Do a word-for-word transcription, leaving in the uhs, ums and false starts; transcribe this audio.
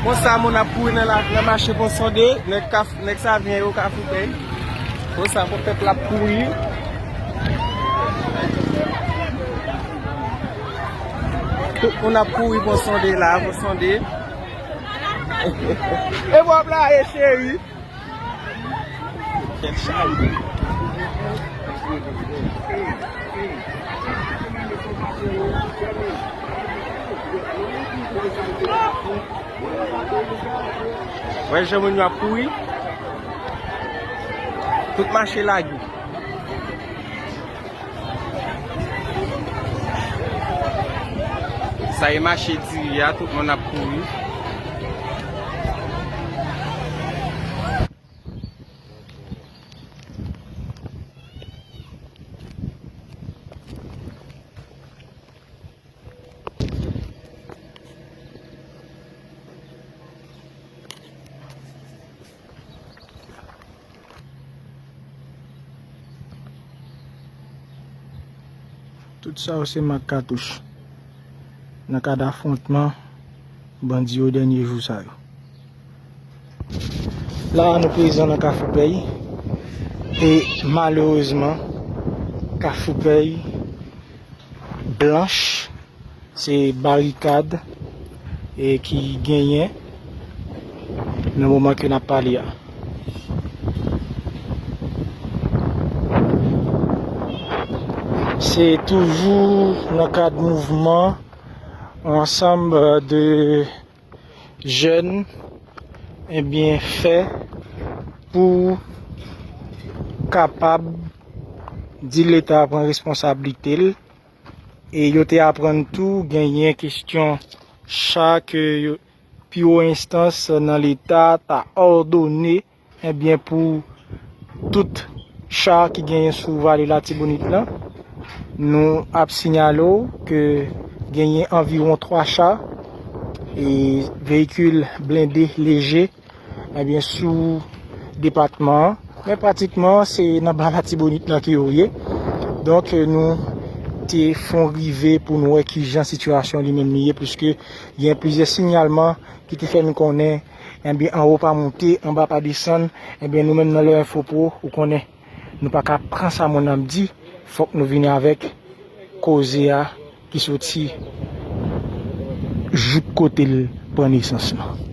Konsa, moun ap kouri nan la, nan mache Pon Sonde, nèg Kaf-, nèg Savyen yo, Kafou Pèy. Konsa, pou pèp la ap kouri. Tout moun ap kouri Pon Sonde la, Pon Sonde. E w ap la, e cheri. Wè jan moun yo ap kouri. Tout mache lage. Sa e mache diri a, tout moun ap kouri. Tout sa yo se mak katouch nan kad afwontman bandi yo dènye jou sa yo. La a, nou prezan nan Kafou Pèy. E malerezman, Kafou Pèy blanch, se barikad, e, ki genyen nan moman ke n ap pale a. Se toujou nan kad mouvman yon ansanm de jèn, ebyen, fè pou kapab di Leta pran responsablite l. E yo te aprann tou genyen kesyon cha ke yo, pi wo enstans nan Leta ta òdone, ebyen, pou tout cha ki genyen sou vale Latibonit lan. Nou ap siyale w ke genyen anviwon twa cha e veyikil blende leje, ebyen, sou depatman an. Men pratikman, se nan ba Latibonit lan ke yo ye. Donk, nou te fon rive pou n wè kijan sitiyasyon li menm li ye, puiske gen plizyè siyalman ki te fè n konnen, ebyen, anwo pa monte, anba pa desann, ebyen, nou menm nan Le Info Pro, ou konnen, nou pa ka pran sa moun nan ap di, fòk nou vini avèk koze a ki soti jouk kote l pran nesans lan.